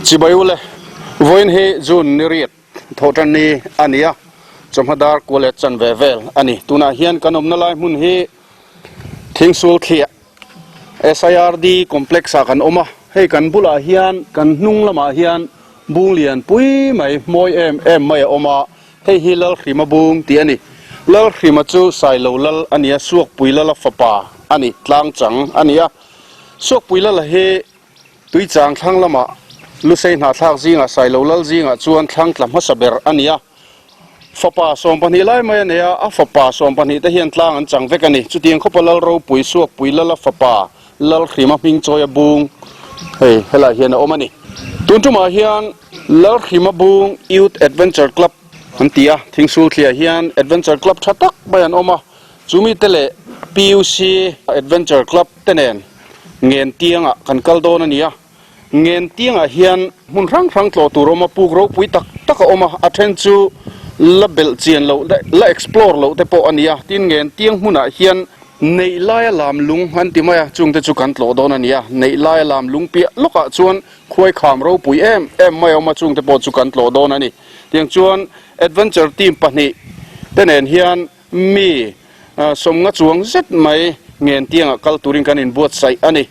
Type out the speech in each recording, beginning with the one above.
Chibai ule, vawiin hi June ni riat thawhtan ni a ni a, chawhma dar kua leh chanve vel a ni. Tunah hian kan awmna lai hmun hi Thingsul thliah SIRD complex ah kan awm a, hei kan bulah hian kan hnung lamah hian bung lian pui mai mawi em em mai a awm a, hei hi Lalhrima bung tih a ni. Lalhrima chu Sailo Lal a ni a, Suakpui Lala fapa a ni, tlang chang a ni a. Suakpui Lala hi Tuichang thlang lamah Lusei hnahthlak zingah Sailo Lal zingah chuan thlang tla hmasa ber a ni a. Fapa 12 lai mai a nei a, a fapa 12 te hian tlang an chang vek a ni. Chutiang khawpa Lal ropui Suakpui Lala fapa Lalhrima hming chawia bung hei helaiah hian a awm a ni. Tun tumah hian Lalhrima bung Youth Adventure Club an ti a, Thingsul thliah hian Adventure Club tha tak mai an awm a, chumi te leh PUC Adventure Club te nen Ngentiangah kan kal dawn a ni a. Ngen tiangah hian hmun hrang hrang tlawh tur a awm a, puk ropui tak tak a awm a, a then chu la belh chian loh leh la explore loh te pawh a ni a, tin ngen tiang hmunah hian neih laia lam lung an ti mai a, chungte chu kan tlawh dawn a ni a, neih laia lam lung piah lawkah chuan khuai kham ropui em em mai a awm a, chungte pawh chu kan tlawh dawn a ni. Tiang chuan adventure team pahnih te nen hian Mi sawmnga chuang zet mai ngen tiangah kal turin kan inbuatsaih a ni.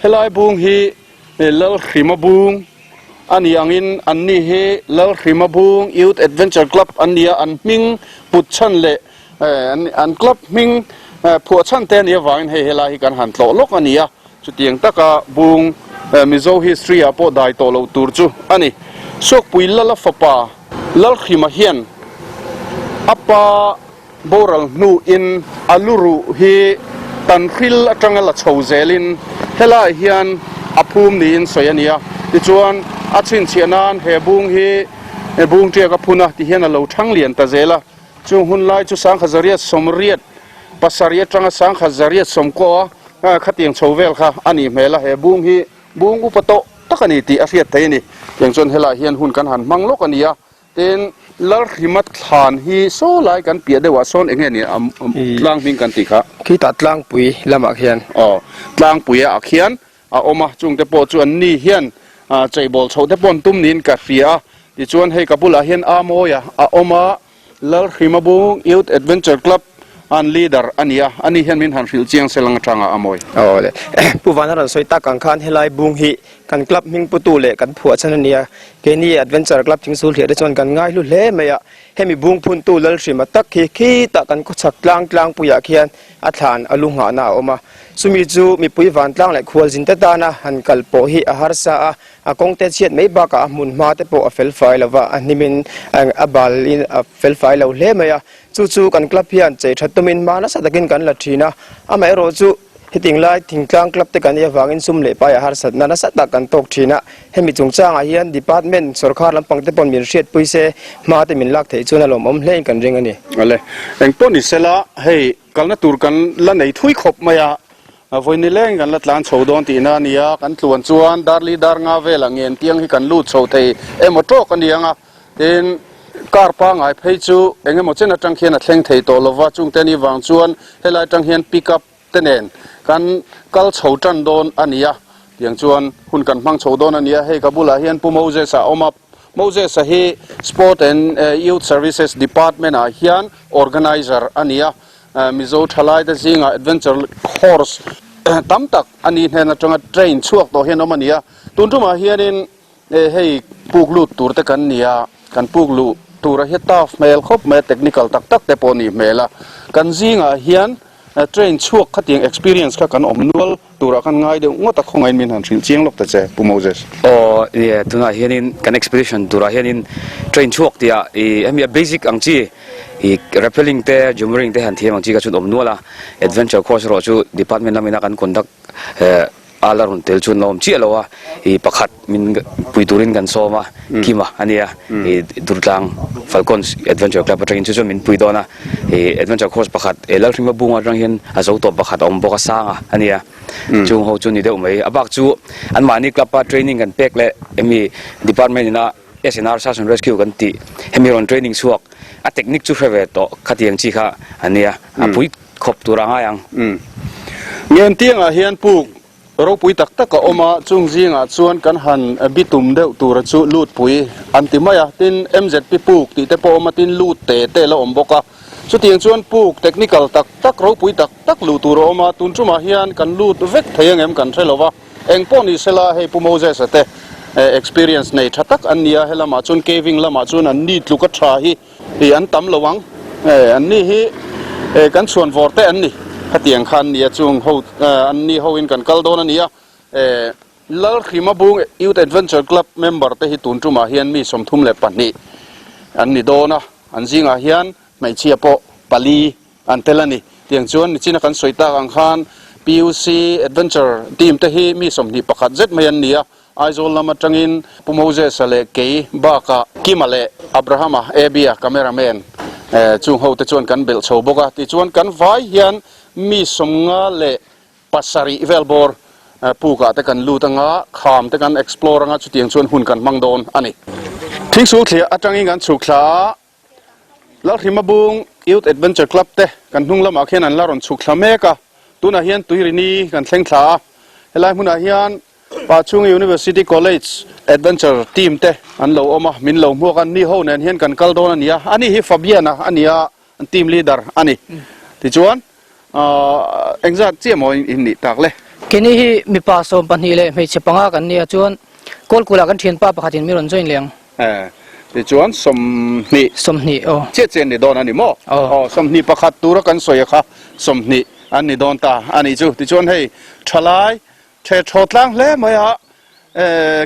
Helai bung hi Lalhrima bung a ni angin anni hi Lalhrima bung Youth Adventure Club an ni a, an hming put chhan leh an club hming phuah chhan te a nih avangin hei helai hi kan han tlawh lawk a ni a. Chutiang taka bung Mizo history ah pawh dai tawh loh tur chu a ni. Suakpui Lala fapa Lalhrima hian a pa boral hnuin a luruh hi tanhril atanga la chho zelin helaiah hian a phum niin sawi a ni a. Tichuan a chhinchhiah nan he bung hi bung tiak a phun a tihian a lo thang lian ta zel a. Chung hun lai chu 1880 atanga 1890 a khatiang chho vel kha a nih hmel a, he bung hi bung upa tawh tak a ni tih a hriat theih a ni. Tiang chuan helaiah hian hun kan han hmang lawk a ni a, tin Lalhrima thlan hi saw lai kan piah deuhah sawn eng nge ni a tlang hming kan tih kha? Khitah tlangpui lamah khian. Aw, tlangpuia ah khian a awm a, chungte pawh chu an ni hian cheibawl chhoh te pawh an tum niin ka hria a, tichuan hei ka bulah hian Amawia a awm a, Lalhrima Bung Youth Adventure Club an leader a ni a, ani hian min han hrilh chiang se lang atanga Amawi. Aw le, Pu Vana rawn sawi tak ang khan helai bung hi kan club hming putu leh kan phuah chhan a ni a, keini Adventure Club Thingsul hliah te chuan kan ngaihlu hle mai a, hemi bung phuntu Lalhrima tak hi khitah kan khawchhak tlang tlangpuiah khian a thlan a lu nghahna a awm a, chumi chu mipui vantlang leh khualzin te tana han kal pawh hi a harsa a, a kawng te chhiat mai bakah a hmun hma te pawh a fel fai lo va, a hnimin a balin a fel fai lo hle mai a, chu chu kan club hian chei that tumin hma nasa takin kan la thin a, amaherawhchu heting lai thingtlang club te kan nih avangin sum leh pai a harsatna nasa tak kan tawk thin a, hemi chungchangah hian department sorkar lampang te paw'n min hriatpui se hma te min lak theih chuan a lawmawm hlein kan ring a ni. Awle, engpawh ni sela hei kalna tur kan la nei thui khawp mai a, vawi ni leng kan la tlan chho dawn tihna a ni a, kan tluan chuan darli dar nga velah ngen tiang hi kan lut chho thei emaw tawk a ni ang a, tin car pangai phei chu eng emaw chen atang khian a thleng thei tawh lova, chungte ni vang chuan helai atang hian pick up te nen kan kal chho tan dawn a ni a, tiang chuan hun kan hmang chho dawn a ni a, hei ka bulah hian Pu Moses a awm a, Moses a hi Sport and Youth Services Department ah hian organizer a ni a, Mizo thalai te zingah adventure course tam tak a ni hnen atanga train chhuak tawh hian awm a ni a, tun tumah hianin hei puk lut tur te kan ni a, kan puk luh tura hi tough hmel khawp mai a, technical tak tak te pawh a nih hmel a, kan zingah hian Train chhuak khatiang experience kha kan awm nual turah khan ngai deuh ngawt a, khawngaihin min han hrilh chiang lawk ta che Pu Moses. Aw nie, tunah hianin kan expedition turah hianin train chhuak tihah ih hemi a basic ang chi ih rappelling te jumpering te han thiam ang chi kha chuan awm nual a, adventure course erawh chu department lamina kan conduct eh A la rawn tel chuan la awm chiah lo a, ih pakhat min pui turin kan sawm a, Kima a nia, ih Durtlang Falcons Adventure Club atangin chu chuan min pui dawn a, ih Adventure Course pakhat eh Lalhringa bunga atang hian a zo tawp pakhat a awm bawk a, Sanga a nia, chung ho chu ni deuh mai. A bak chu anmahni club a training kan pek leh hemi department ina SNR Search and Rescue kan tih hemi rawn training chhuak a technique chu hre ve tawh khatiang chi kha a nia, a pui. Khawp tur a ngai ang. Ngen tiangah hian puk Ropui tak tak a awm a, chung zingah chuan kan han bitum deuh tura chu lutpui an ti mai a, tin MZP puk tih te pawh a awm a, tin lut te te la awm bawk a. Chutiang chuan puk technical tak tak ropui tak tak luh tur a awm a, tun tumah hian kan lut vek thei angem kan hre lo va, eng pawh ni sela hei Pu Moses-a te experience nei tha tak an ni a, helamah chuan caving lamah chuan an ni tluka tha hi Ih an tam lo ang eh an ni hi eh kan chhuan vawr te an ni khatiang kha an nia chung ho an ni ho in kan kal dawn a nia eh Lalhrima Bung Youth Adventure Club member te hi tun tumah hian mi 32 an ni dawn a an zingah hian hmeichhia pawh pali an tel a ni tiang chuan nichina kan sawi tak ang khan PUC Adventure team te hi mi 21 zet mai an ni a. Aizawl lam atangin Pu Moses-a leh kei bakah Kima leh Abraham-a, Abby-a, cameraman, chung ho te chuan kan belh chho bawk a. Tichuan kan vai hian mi 57 vel bawr pukah te kan lut anga, kham te kan explore anga chutiang chuan hun kan hmang dawn a ni. Thingsul thliah atangin kan chhuk thla a, Lalhrima Bung Youth Adventure Club te kan hnung lamah khian an la rawn chhuk thla mek a, tunah hian Tuirini kan thleng thla a, helai hmunah hian Pachhungi University College Adventure Team te an lo awm a, min lo hmuak a, ni ho nen hian kan kal dawn a ni a, ani hi Fabian-a a ni a, an team leader a ni. Tichuan, engzat chiah maw in nih tak le? Keini hi mipa 12 leh hmeichhe panga kan nia chuan Kawlkula kan thianpa pakhatin mi rawn join leh ang. Tichuan 20. 20 aw. Chiah chiah an ni dawn a ni maw? Aw. Aw, 21 tura kan sawi a kha 20 an ni dawn ta a nih chu. Tichuan hei thalai The thaw tlang hle mai a,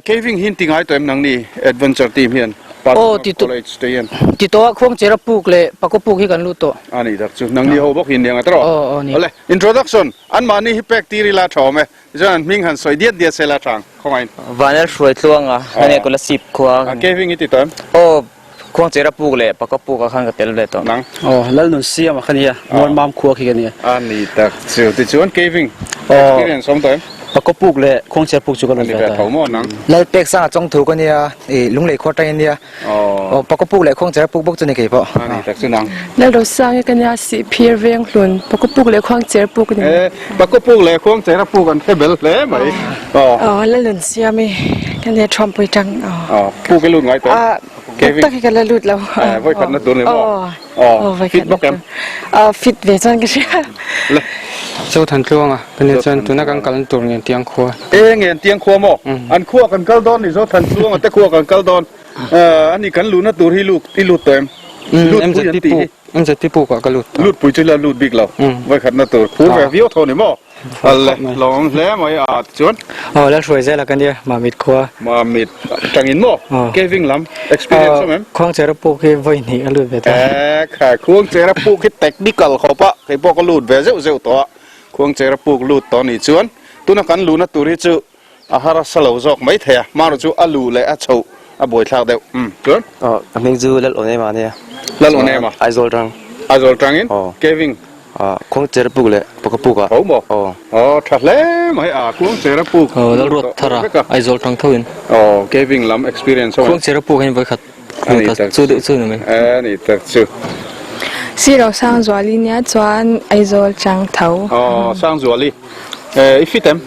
caving hi ti ngai tawh em nang ni adventure team hian Patna College te hian. Ti tawh a khuang chera puk leh pakaw puk hi kan lut tawh. A nih tak chu nang ni ho bawk hi nia tawh. Aw aw ni. Awle introduction an mahni hi pek tir ila tha awm e tichuan an hming han sawi diat diat se la tha ang khawngain. Vanel hruai tluang a hane Kolasib khua. Caving hi ti tawh em? Aw Khuang chera puk leh pakaw puk ah khan ka tel ve tawh. Nang. Aw, Lalnun Siam ah kha nia, Muanmam khua khi ka nia. A ni tak chu, tichuan caving experience awm tawh em? Pakaw puk leh khuang chera puk chu ka lut ve ta. A ni ve tho maw nang? Lalpek sanga chawng thu ka nia, i Lunglei khua atangin nia. Aw, pakaw puk leh khuang chera puk bawk chu ni kei pawh. A ni tak chu nang. Lalrosanga ka nia, Sihphir veng hlun, pakaw puk leh khuang chera puk ni. E, pakaw puk leh khuang chera puk an hre bel hle mai. Aw. Aw, Lalnun Siam i ka nia Thuampui tang. Aw, puk i lut ngai tawh em? Kevin. Tak hi ka la lut lo. Eh, voi khat na tur ni maw? Aw. Fit bawk em? Fit ve chuan ka hria. Le. Zo than tluang a, ka nia chuan tuna kan kal tur ngen tiang khua. E ngen tiang khua maw? An khua kan kal dawn ni zo than tluang a te khua kan kal dawn. Ani kan luhna tur hi lut i lut tawh em? Lut pui an tih hi. MZP puk ah ka lut tawh. Lut pui chu la lut bik lo. Voi khat na tur phur ve viau tho ni maw? Le lawm hle mai a tichuan. Aw Lalhruai zela ka nia Mamit khua. Mamit tangin maw? Caving lam experience awm em? Khuangchera puk hi vawi hnih a lut ve ta. E khai Khuangchera puk hi technical khawp a kei pawh ka lut ve zeuh zeuh tawh a Khuangchera puk lut tawh nih chuan tuna kan luhna tur hi chu a harasa lo zawk mai thei a hmanraw chu a luh leh a chhoh a buaithlak deuh umm chuan. Aw ka hming chu Lal Awn Ema ania. Lal Awn Ema. Aizawl tang. Aizawl tangin caving. Aw Khuangchera puk leh Pawka puk ah. Tho maw? Aw. Aw tha hle mai a Khuangchera puk. Aw Lalruat thar a Aizawl tang tho in. Aw caving lam experience ho. Khuangchera puk hian vawikhat hmu ta chu deuh chu ni mai. A ni tak chu. Sir Sangzuali nia chuan Aizawl tang tho. Aw Sangzuali. Eh i fit em?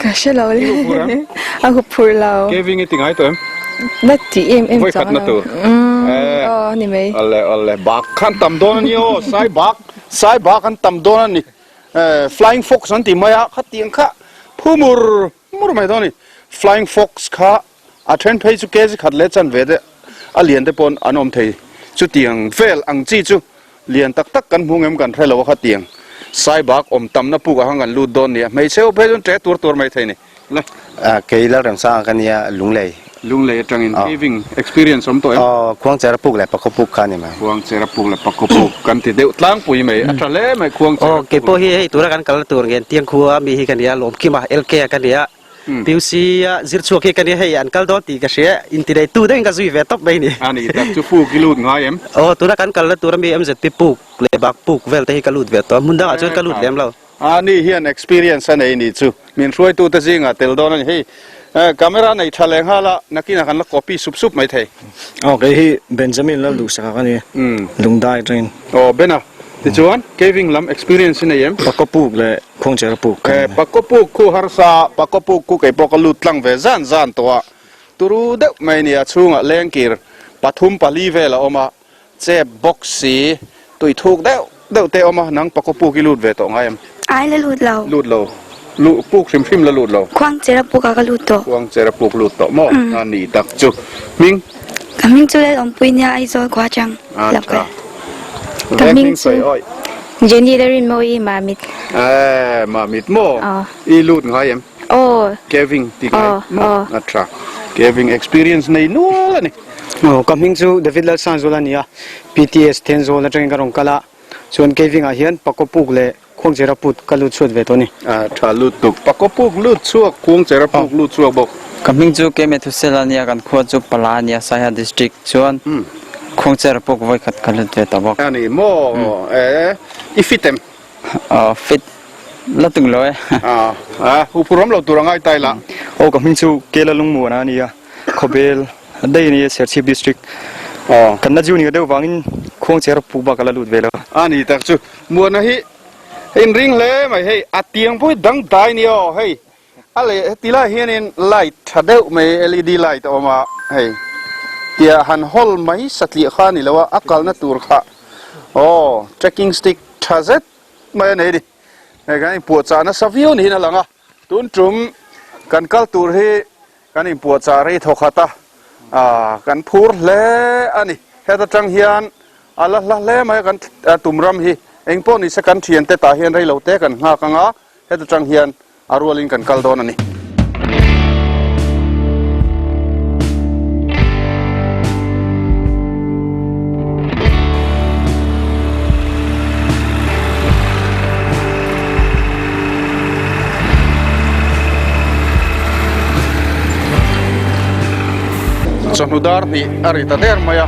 Ka hre lo le. A hup phur lo. Caving i ti ngai tawh em? Na ti em em chang lo. Vawikhat na tur. Aw ni mai. Awle awle bak khan tam dawn a ni aw sai bak sai bak an tam dawn a ni. Flying fox an ti mai a khatiang kha phu mur mur mai dawn a ni. Flying fox kha A then phei chu kg khat leh chanve te a lian te pawn an awm thei. Chutiang vel ang chi chu lian tak tak kan hmu ngem kan hre lo a khatiang saibak awm tamna puk ah khan kan lut dawn nia. Hmeichhe ho phei chuan ṭe tur tur mai thei ni. Le. Kei Lalremsanga ka nia Lunglei. Lunglei atangin caving experience awm tawh em? Aw, Khuangchera puk leh Pakhaw puk kha a ni mai. Khuangchera puk leh Pakhaw puk kan ti deuh tlangpui mai. A tha hle mai Khuangchera puk. Aw, kei pawh hi hei tuna kan kalna tur ngen tiang khua mi hi ka nia Lawmkima LK a ka nia. PUC a zir chhuak hi ka nia hei an kal dawn tih ka hria inti nei tu deuhin ka zui ve tawp mai ni. A ni tak chu puk i lut ngai em? Aw tuna kan kalna tur ami MZP puk leh bak puk vel te hi ka lut ve tawh a hmun dangah chuan ka lut lem lo. A ni hian experience a nei ni chu min hruaitu te zingah tel dawn a ni hei camera nei tha leh nghal a nakinah kan la copy sup sup mai thei. Aw kei hi Benjamin Lalduhsaka ka ni Lungdai atangin. Aw Bena. Tichuan, caving lam experience i nei em? Pakaw puk leh Khuangchera puk kha Eh, pakaw puk khu harsa, pakaw puk khu kei pawh ka lut tlang ve zan zan tawh a. Turu deuh mai nia chhungah lengkir pathum pali vel a awm a, chep bawk si, tui thuk deuh deuh te a awm a, nang pakaw puk i lut ve tawh ngai em? Ai la lut lo. Lut lo. Luh puk hrim hrim la lut lo. Khuangchera pukah ka lut tawh. Khuangchera puk lut tawh maw? A ni tak chu. Hming? Ka hming chu Lalawmpui nia Aizawl khua atang lo kal. Ka hming chu Jenny Larinmawii Mamit. Eh, Mamit maw? I lut ngai em? Aw. Caving ti ngai maw? A tha. Caving experience nei nual a ni. Aw, ka hming chu David Lalsanzuala a ni a, PTS Thenzawl atangin ka rawn kal a, chuan caving ah hian Pakaw puk leh Khuangchera put ka lut chhuat ve tawh a ni. A tha lut tuk. Pakaw puk lut chhuak, Khuangchera puk lut chhuak bawk. Ka hming chu Keme Thusela a nia, kan khua chu Pala a nia, Saiha District chuan Khuangchera puk vawi khat ka lut ve tawh bawk. A ni maw? E, i fit em? Aw, fit la tung lo e. A, a, huphurhawm lo tur a ngai tai lah. Aw, ka hming chu Kela Lungmuana a nia, Khawbel daih a nia, Serchhip District. Aw. Kan la junior deuh vangin Khuangchera puk bak ka la lut ve lo. A ni tak chu. Muana hi inring hle mai hei a tiang pawh hi dangdai nia aw hei a leh heti lai hianin light tha deuh mai led light a awm a hei tia han hawl mai satliah kha a ni lo a a kalna tur kha aw trekking stick tha zet mai a nei a ni hei kan inpuahchah nasa viau niin a lang a tun tum kan kal tur hi kan inpuahchah rei thaw khat a ah kan phur hle a ni heta tang hian A la hla hle mai a kan tum ram hi eng pawh ni se kan thiante tah hian rei lo te kan nghak ang a, heta tang hian a rualin kan kal dawn a ni. Chawhnu dar hnih a ri ta der mai a,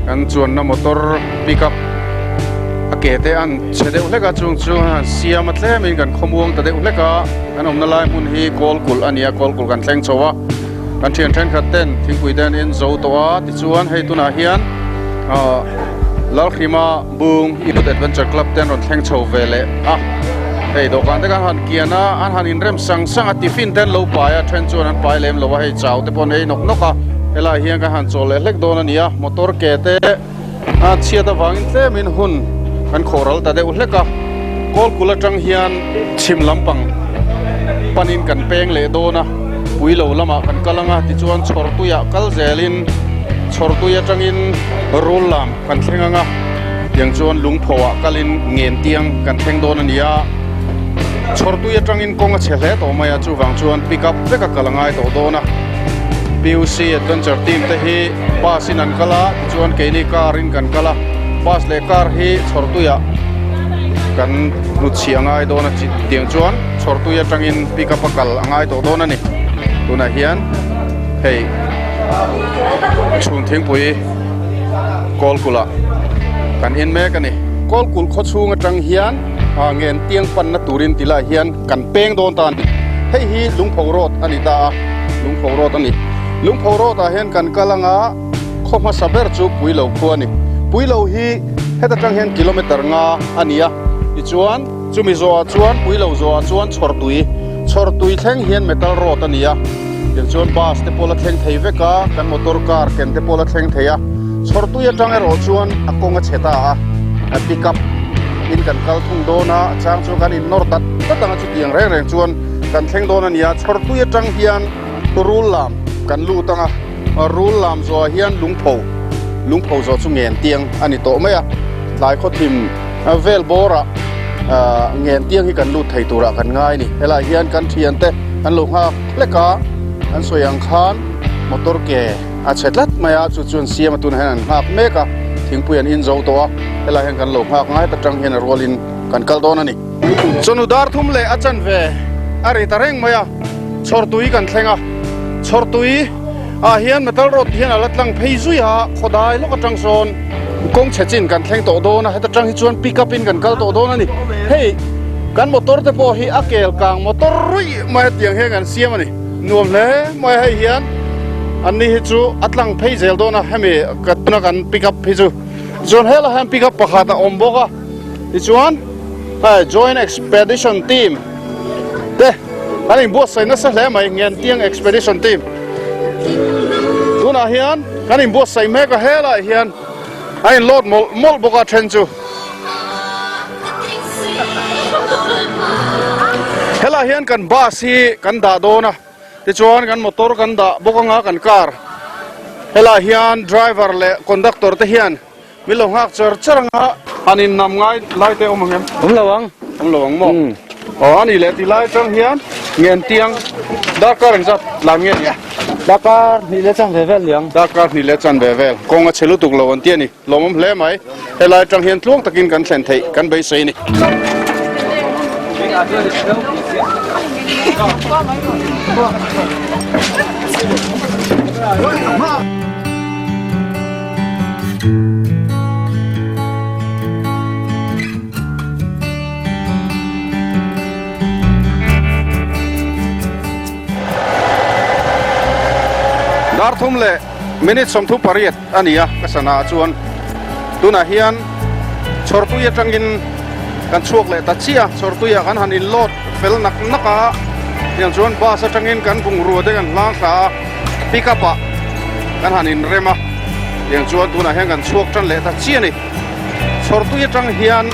kan chuanna motor pick up a ke te an chhe deuh hlek a chung chu han siam a tlemin kan khawmuang ta deuh hlek a kan awmna lai hmun hi kawl kulh a ni a kawl kulh kan thleng chho a kan thian thenkhat ten thingpui te an en zo tawh a tichuan hei tunah hian ahh Lalhrima Bung Youth Adventure Club te an rawn thleng chho ve leh a, hei dawhkan te khan han kian a, an han inrem sang sang a, tiffin te an lo pai a, then chuan an pai lem lo a, hei chau te pawh an ei nawk nawk a, helaiah hian kan han chawl leh hlek dawn a ni a, motor ke te a chhiat avangin tlemin hun kan khawh ral ta deuh hlek a, Kawlkul atang hian chhim lampang panin kan peng leh dawn a, Puilo lamah kan kal ang a, tichuan Chhawrtuiah kal zelin Chhawrtui atangin Rul lam kan thleng ang a, tiang chuan lungphoah kalin ngen tiang kan thleng dawn a ni a, chhawrtui atangin kawng a chhe hle tawh mai a, chuvang chuan pick up vek a kal a ngai tawh dawn a, PUC Adventure Team te hi bus in an kal a, tichuan keini car in kan kal a, bus leh car hi chhawrtuiah kan hnutchhih a ngai dawn a, tiang chuan chhawrtui atangin pick up a kal a ngai tawh dawn a ni, tunah hian hei chhun thingpui. Kawlkulh ah kan en mek a ni. Kawlkulh khaw chhung atang hian ngen tiang panna turin ti lai hian kan peng dawn ta a ni. Hei hi Lungpho Road a ni ta a, Lungpho Road a ni. Lungpho Road ah hian kan kal anga khaw hmasa ber chu Puilo khua a ni. Puilo hi heta tang hian kilometer nga a ni a, tichuan chumi zawhah chuan Puilo zawhah chuan Chhawrtui, Chhawrtui thleng hian Metal Road a ni a. Tiang chuan bus te pawh la thleng thei vek a, kan motor car ken te pawh la thleng thei a. Chhawrtui atang erawh chuan a kawng a chhe ta a, a pick up in kan kal thung dawn a, a chang chu kan innawr dat dat ang a, chutiang reng reng chuan kan thleng dawn a ni a. Chhawrtui atang hian rul lam kan lut ang a, rul lam zawhah hian lungpho, lungpho zawh chu ngen tiang a ni tawh mai a, tlai khawthim vel bawrah ngen tiang hi kan lut thei turah kan ngai a ni. Helaiah hian kan thiante an lo nghak. Hlek a, an sawi ang khan motor ke a chhe tlat mai a, chu chuan siam a tunah hian an nghak mek a, thingpui an in zo tawh a, helai hian kan lo nghak ngai ta tang hian a rualin kan kal dawn a ni. Chawhnu dar thum leh a chanve a ri ta reng mai a, chhawrtui kan thleng a, chhawrtui ah hian metal road hian a la tlang phei zui a, khawdai lawk atang sawn kawng chhe chin kan thleng tawh dawn a, heta tang hi chuan pick up in kan kal tawh dawn a ni. Hei kan motor te pawh hi a kel kang motor ruih mai a tiang hian kan siam a ni. Nuam hle mai a hei hian an ni hi chu a tlang phei zel dawn a, hemi ka tuna kan pick up hi chu Tichuan helaiah hian pickup pakhat a awm bawk a, tichuan hei joint expedition team te an inbuatsaih nasa hle mai Ngentiang expedition team. Tunah hian kan inbuatsaih mek a helaiah hian a in load mawlh mawlh bawk a then chu. Helaiah hian kan bus hi kan dah dawn a. Tichuan kan motor kan dah bawk anga kan car helaiah hian driver leh conductor te hian min lo nghak char char anga han in nam ngai lai te awm ang em? Awm lo ang. Awm lo ang maw? Aw a ni leh ti lai atang hian Ngentiang darkar engzat lan nge nia? Darkar hnih leh chanve vel niang. Darkar hnih leh chanve vel kawng a chhe lutuk lo an ti a ni. Lawmawm hle mai. Helai atang hian tluang takin kan thlen theih kan beisei a ni. Dar thum leh minute 38 a ni a, ka sana ah chuan tunah hian chhawrtui atangin kan chhuak leh ta chiah a, chhawrtui ah kan han in load fel nak nak a, tiang chuan bus atangin kan bungrua te kan hlang thla a, pick up ah kan han in rem a, tiang chuan tunah hian kan chhuak tan leh ta chiah a ni. Chhawrtui atang hian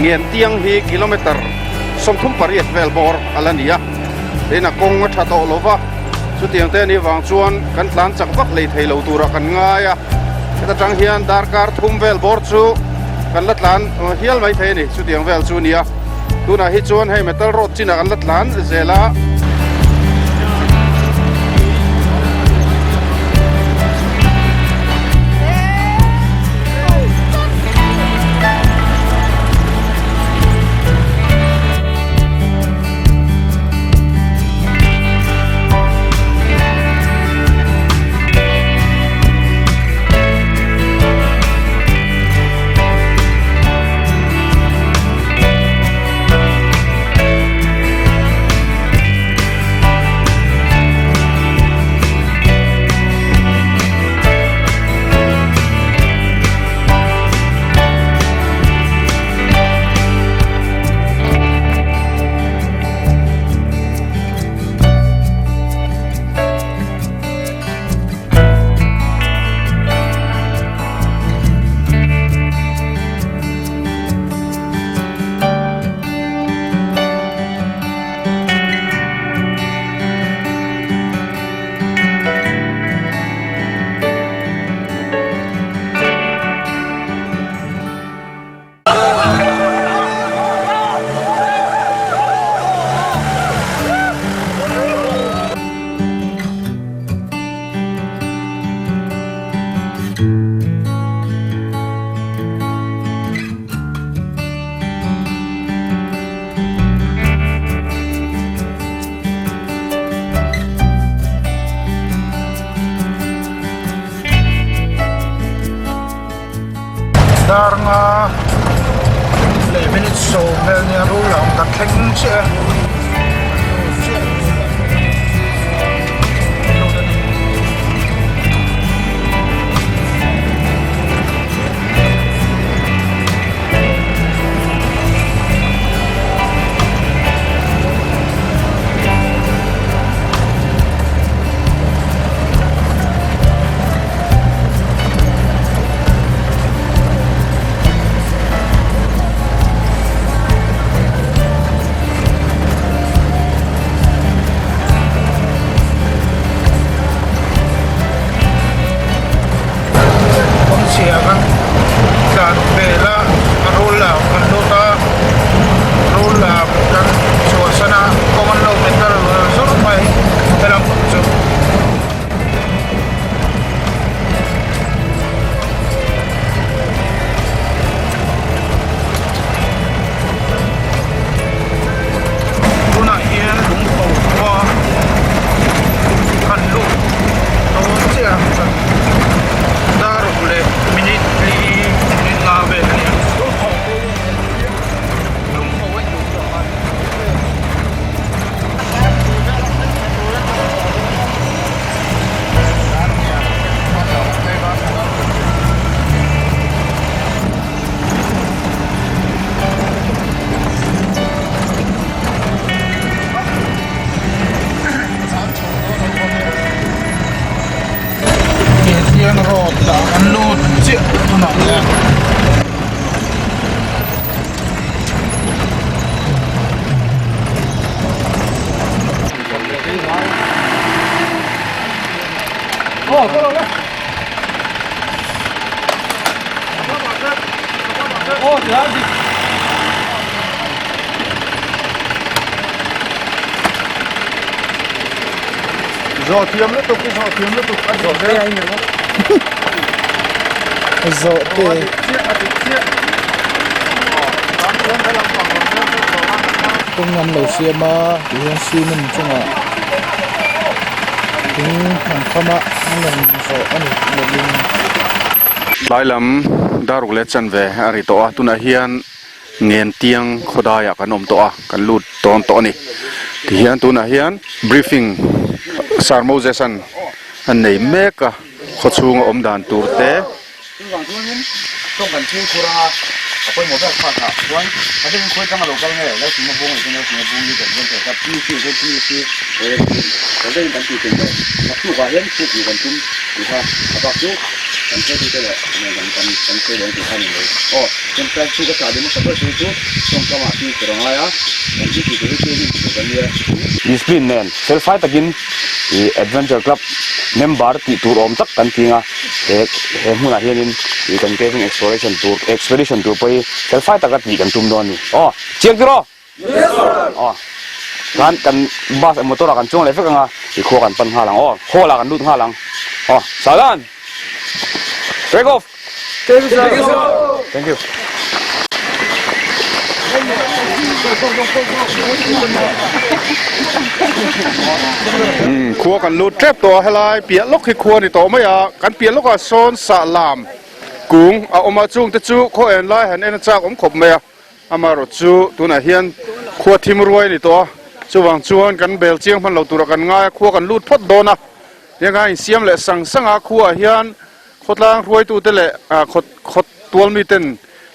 Ngentiang hi kilometer 38 vel bawr a la ni a, tin a kawng a tha tawh lo va, chutiang te anih vang chuan kan tlan chak vak hlei thei lo turah kan ngai a, heta tang hian darkar thum vel bawr chu kan la tlan hial mai thei a ni, chutiang vel chu a ni a, tunah hi chuan hei metal road chinah kan la tlan zel a. Dar nga leh minute sawm vel nia rul a awm kan thleng chiah a. Ngentiang road ah kan lut chiah tunah hian. Zawh thiam lutuk i zawh thiam lutuk a zawh te ai ni Zawh te. Kawng an lo siam a tihian cement chungah thing an kham a an rawn zawh a ni lawmin. Tlai lam daruk leh chanve a ri tawh a tunah hian Ngentiang khawdaiah kan awm tawh a kan lut tawn tawh a ni tihian tunah hian briefing Sir Moses an a nei mek a khawchhunga awm dan tur te. Chuvang chuanin tawng kan chhing khur anga a pawimawh ber kha kha chuan a hremin khawi tanga lo kal nge Lalsima bung leh chuan Lalsima bung hi kan venture kha PUC ah chuan PUC kan daih in kan tih theih loh naktuk ah hian puk luh kan tum tih kha a bak chu kan hruaitute leh nen kan kan kan sawi dawn tih kha a ni lo aw chuan class chu ka chah duh hmasa ber chu chu tawngkam ah tih tur a ngai a kan thil tih tur hi training tih tur kan nia. Discipline nen felfai takin ih adventure club member tih tur awm tak kan ting a. He he hmunah hianin ih kan caving exploration tur expedition tur pawh hi felfai taka tih kan tum dawn a ni. Aw chiang tir aw! Yes sir! Aw khan kan bus motor ah kan chuang leh vek ang a ih khua kan pan nghal ang aw hall ah kan lut nghal ang aw Sadan! Break off! Thank you sir! Thank you. Khua kan lut tep tawh a helai piah lawk hi khua a ni tawh mai a kan piah lawkah sawn sah lam kung a awm a chung te chu khaw en lai han en a chak awm khawp mai a amaherawh chu tunah hian khua thim ruai a ni tawh a chuvang chuan kan bel chiang hman lo tura kan ngai a khua kan lut phawt dawn a tiang a insiam leh sang sang a khuaah hian Khawtlang hruaitute leh khawt tual miten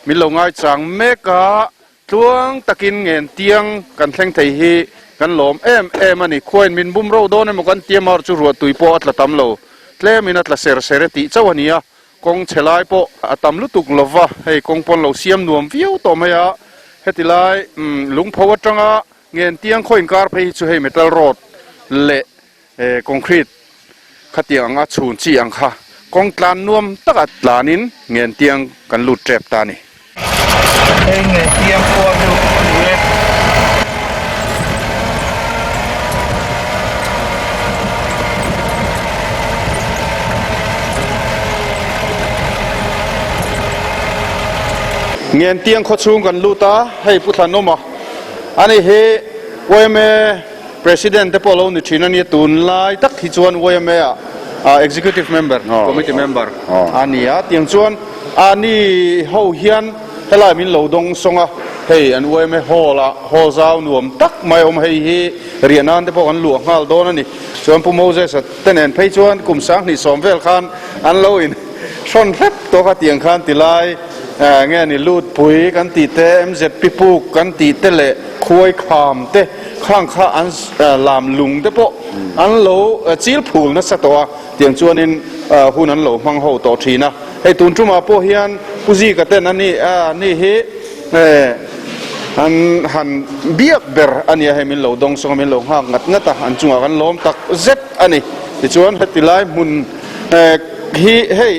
min lo ngaichang mek a, tluang takin ngentiang kan thleng thei hi kan lawm em em a ni. Khuain min bum ro dawn emaw kan ti a, mar chu ruahtui pawh a tla tam lo, tlemin a tla ser ser e tih chauh a ni a, kawng chhe lai pawh a tam lutuk lo va, hei kawng pawn lo siam nuam viau tawh mai a, heti lai lungpho atanga ngentiang khaw inkar phei hi chu hei metal road leh Concrete khatiang anga chhun chi ang kha kawng tlan nuam taka tlanin Ngentiang kan lut tep ta a ni. Hei Ngentiang khua chu a ni e. Ngentiang khaw chhung kan lut a, hei Pu Thlanawma a ni hi yma President te pawh lo ni thin a nia, tunlai tak hi chuan yma ah Executive Member, Committee Member a ni a, tiang chuan a ni ho hian helai min lo dawng sawng a, hei an yma hall ah hall zau nuam tak mai a awm a, hei hi riah nan te pawh kan luah nghal dawn a ni. Chuan Pu Moses-a te nen phei chuan kum 2010 vel khan an lo in hrawn hrep tawk a, tiang khan tilai nge ni Lutpui kan tih te, MZP puk kan tih te leh Khuai kham te khang kha an lam lung te pawh an lo chil phul nasa tawh a, tiang chuanin hun an lo hmang ho tawh thin a. Hei tun tumah pawh hian Pu Zika ten a ni a ni hi an han biak ber a nia, hei min lo dawng sawng a, min lo nghak ngat ngat a, an chungah kan lawm tak zet a ni. Tichuan heti lai hmun hi hei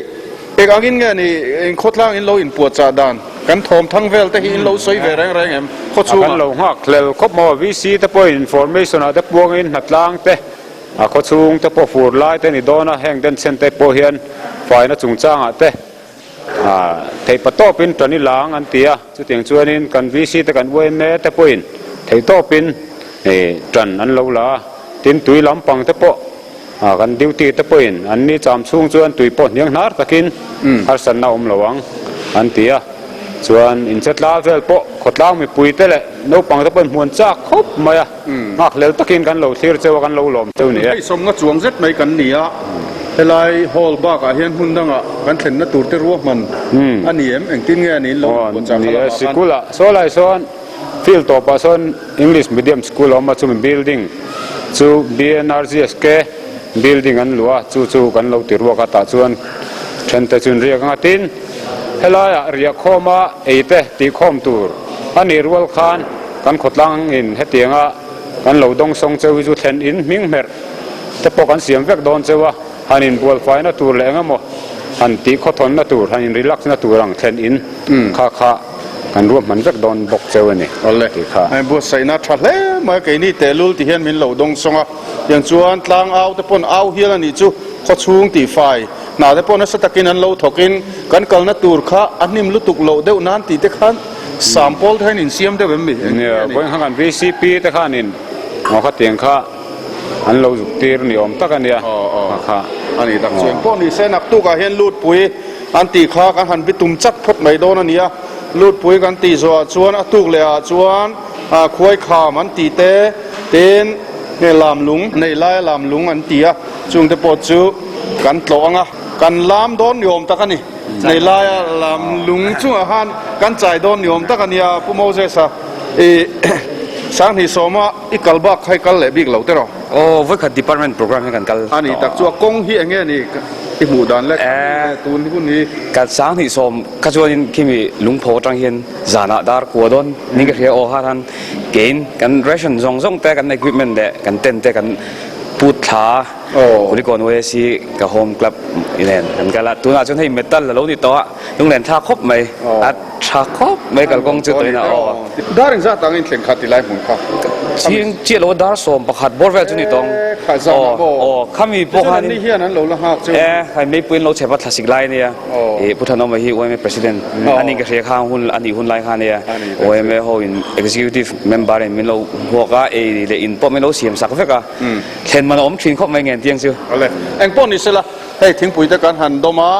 Eng angin nge ni in khawtlang in lo inpuahchah dan? Kan thawm thang vel te hi in lo sawi ve reng reng em khawchhungah? Kan lo nghak hlel khawp maw? VC te pawhin information ah te puangin hnatlang te, a khawchhung te pawh fur lai te ni dawn a, heng denchhen te pawh hian faina chungchangah te theihpatawpin tan i lang an ti a, chutiang chuanin kan VC te kan yma te pawhin theihtawpin tan an lo la a, tin tui lampang te pawh A kan duty te pawhin an ni cham chhung chuan tui pawh hniang hnar takin harsatna awm lo ang an ti a, chuan inchetla vel pawh khawtlang mipui te leh naupang te pawhin hmuan chak khawp mai a, nghakhlel takin kan lo thlir cheu a, kan lo lawm cheu ni e. Hei sawmna chuang zet mai kan ni a, helai hall bakah hian hmun dangah kan thlenna tur te ruahman a ni em? Engtin nge a niin lo inpuah chak kha lamah khan? Sikul ah saw lai sawn Field tawpah sawn English Medium School a awm a, chumi building chu BNRGSK building an luah a, chu chu kan lo ti ruak a, tah chuan Thente chun riak anga tin helaiah riah khawma ei te tih khawm tur a nih rual khan kan khawtlang in hetianga kan lo dawng sawng cheu hi chu thlen in hming hmerh te pawh kan siam vek dawn cheu a, han inbual faina tur leh engemaw han tih khawthawnna tur, han in relax na tur ang thlen in kha kha kan ruahman vek dawn bawk cheu a ni tih kha. Buatsaihna tha hle mai keini tehlul ti hian min lo dawng sawng a, tiang chuan tlang au te pawn au hial a nih chu khawchhung tih fai hna te pawh nasa takin an lo thawkin kan kalna tur kha a hnim lutuk loh deuh nan tih te khan sam pawl te hian insiam deuh em mi? Nia, vawiin khan kan VCP te khanin ngaw khatiang kha an lo zuk tir ni awm tak a nia kha kha. A ni tak chuan pawh ni se naktukah hian lutpui an tih kha kan han bitum chat phawt mai dawn a nia. Lutpui kan tih zawhah chuan a tuk lehah chuan khuai kham an tih te tin nge lam lung neih laia lam lung an ti a, chungte pawh chu kan tlawh ang a, kan lam dawn ni awm tak a ni. Nei laia lam lung chungah khan kan chai dawn ni awm tak a nia Pu Moses-a i Sanghnih sawma i kal bak kha i kal leh bik lo te rawh. Aw vawikhat department program hi kan kal A ni tak chu a kawng hi eng nge ni i hmuh dan le tun hun hi. Kan Sanghnih sawm kha chuanin khimi lungpho atang hian zanah dar kua dawn ning ka hria aw kha khan kein kan ration zawng zawng te kan equipment leh kan tent te kan put thla Kulikawn UAC ka home club nen kan kal a tunah chuan hei metal a lo ni tawh a lunglen thlak khawp mai a tha khawp mai kalkawng chu tawhin a aw. Dar engzat ang in thleng kha ti lai hmun kha. Chhing chiah lo dar sawm pakhat bawr vel chu ni tawng. Aw khami pawh khan ni hian an lo la nghak chu. E khai meipui an lo chep a thlasik lai ania e Pu Thanawma hi yma president ani ka hria kha hun ani hun lai kha ania yma ho in executive member in min lo huak a ei leh in pawh min lo siam sak vek a. Thlen man a awm thin khawp mai ngen tiang chu. Awle, eng pawh ni sela, hei thingpui te kan han dawm a,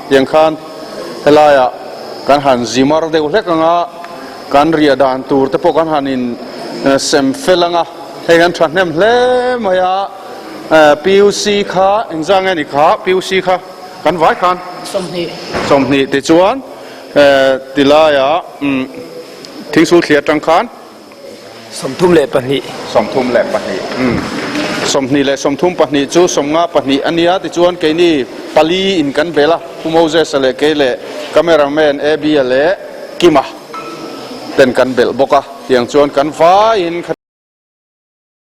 tiang khan helaiah kan han zi mar deuh hlek ang a, kan riah dan tur te pawh kan han in sem fel ang a, hei kan thahnem hle mai a, PUC kha engzah nge ni kha PUC kha kan vai khan? 20. 20 tichuan tilaiah thingsul thli atang khan. 32. 32, umm. 22 chu 52 a nia, tichuan keini pali in kan bel a, Pu Moses-a leh kei leh cameraman Abby-a leh Kima ten kan belh bawk a, tiang chuan kan vaiin kha.